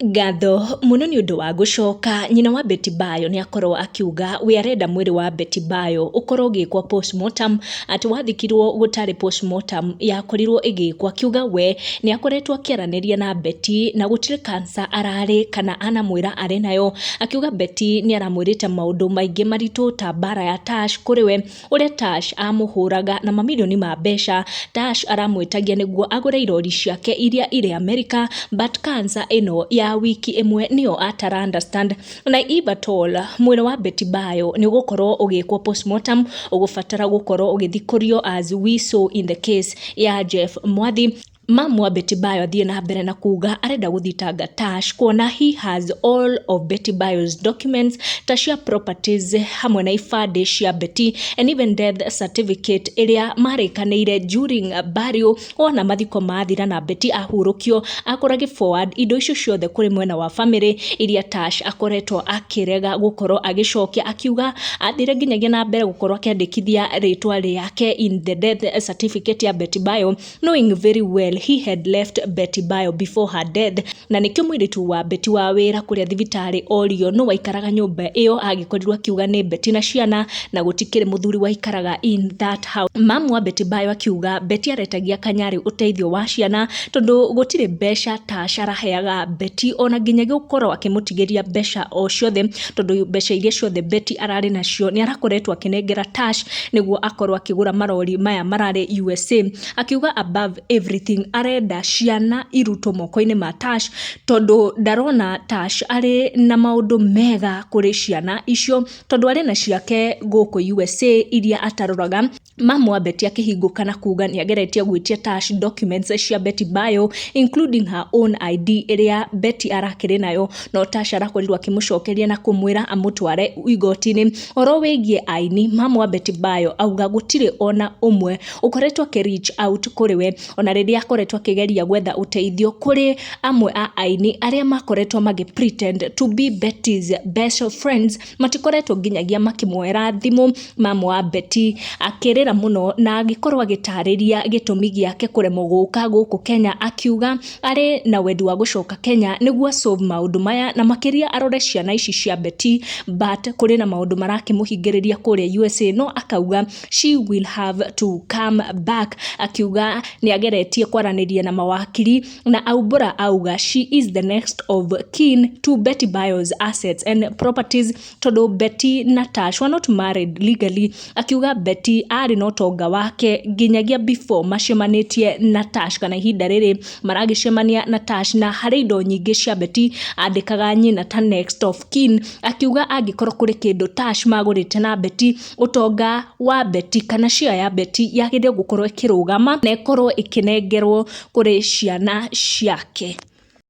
Ngatho mũno nĩ ũndũ wa gũcoka, nyina wa Betty Bayo nĩ akorwo akiuga we arenda mwĩrĩ wa Betty Bayo ũkorwo ũgĩkwo postmortem, atĩ wathikirwo gũtarĩ postmortem yakorirwo ĩgĩkwo, akiuga we nĩ akoretwo akĩaranĩria na Betty na gũtirĩ cancer ararĩ kana anamwĩra arĩ nayo. Akiuga Betty nĩ aramwĩrĩte maũndũ maingĩ maritũ ta mbara ya Tash kũrĩ we, ũrĩa Tash amũhũraga na mamirioni ma mbeca. Tash aramwĩtagia nĩguo agũre irori ciake iria irĩ America, but cancer ĩno ya wiki ĩmwe nĩyo atara understand. Na if at all mwĩrĩ wa Betty Bayo nĩ ũgũkorwo ũgĩkwo postmortem, ũgũbatara gũkorwo ũgĩthikũrio as we saw in the case ya Jeff Mwathi. Mamu wa Betty Bayo athiĩ na mbere na kuga arenda gũthitanga Tash kuona he has all of Betty Bayo's documents ta cia properties hamwe na ibandĩ cia Betty and even death certificate ĩrĩa marĩkanĩire during burial. Wona mathiko mathira na Betty ahurũkio, akorwo agĩ forward indo icio ciothe kũrĩ mwena wa family iria Tash akoretwo akĩrega gũkorwo agĩcokia, akiuga athire nginyagia na mbere gũkorwo akĩandĩkithia rĩtwa rĩake in the death certificate ya Betty Bayo, knowing very well he had left Betty Bayo before her death. Na nĩkĩo mũirĩtu wa Betty wa wĩra kũrĩa thibitarĩ orio no waikaraga nyũmba ĩyo, agĩkorirwo akiuga nĩ Betty na ciana na gũtikĩrĩ mũthuri waikaraga in that house. Mamu wa Betty Bayo akiuga Betty aretagia Kanyarĩ ũteithio wa ciana tondũ gũtirĩ mbeca Tash araheaga Betty, ona nginyagia gũkorwo akĩmũtigĩria mbeca o ciothe, tondũ mbeca iria ciothe Betty ararĩ nacio nĩ arakoretwo akĩnengera Tash nĩguo akorwo akĩgũra marori maya mararĩ USA. Akiuga above everything arenda ciana irutwo moko-inĩ ma Tash, tondũ ndarona Tash arĩ na maũndũ mega kũrĩ ciana icio, tondũ arĩ na ciake gũkũ USA iria ataroraga. Mamu wa Betty akĩhingũka na kuga nĩ ageretie gwĩtia Tash documents cia Betty Bayo, including her own ID ĩrĩa Betty arakĩrĩ nayo, no Tash arakorirwo akĩmũcokeria na kũmwĩra amũtware igoti-inĩ. Ũhoro wĩgiĩ aini, mamu wa Betty Bayo auga gũtirĩ ona ũmwe ũkoretwo akĩ reach out kũrĩ we, ona rĩrĩa akoretwo akĩgeria gwetha ũteithio kũrĩ amwe a aini arĩa makoretwo magĩ pretend to be Betty's best friends, matikoretwo nginyagia makĩmuoera thimũ. Mamu wa Betty akĩrĩra mũno na agĩkorwo agĩtarĩria gĩtũmi gĩake kũremwo gũka gũkũ Kenya, akiuga arĩ na wendi wa gũcoka Kenya nĩguo solve maũndũ maya na makĩria arore ciana ici cia Betty, but kũrĩ na maũndũ marakĩmũhingĩrĩria kũrĩa USA, no akauga she will have to come back. Akiuga nĩ ageretie kwaranĩria na mawakiri na aumbũra auga she is the next of kin to Betty Bayo's assets and properties, tondũ Betty na Tash were not married legally. Akiuga Betty arĩ na ũtonga wake nginyagia before macemanĩtie na Tash, kana ihinda rĩrĩ maragĩcemania na Tash, na harĩ indo nyingĩ cia Betty andĩkaga nyina ta next of kin. Akiuga angĩkorwo kũrĩ kĩndũ Tash magũrĩte na Betty, ũtonga wa Betty kana share ya Betty yagĩrĩire gũkorwo ĩkĩrũgama na ĩkorwo ĩkĩnengerwo kũrĩ ciana ciake.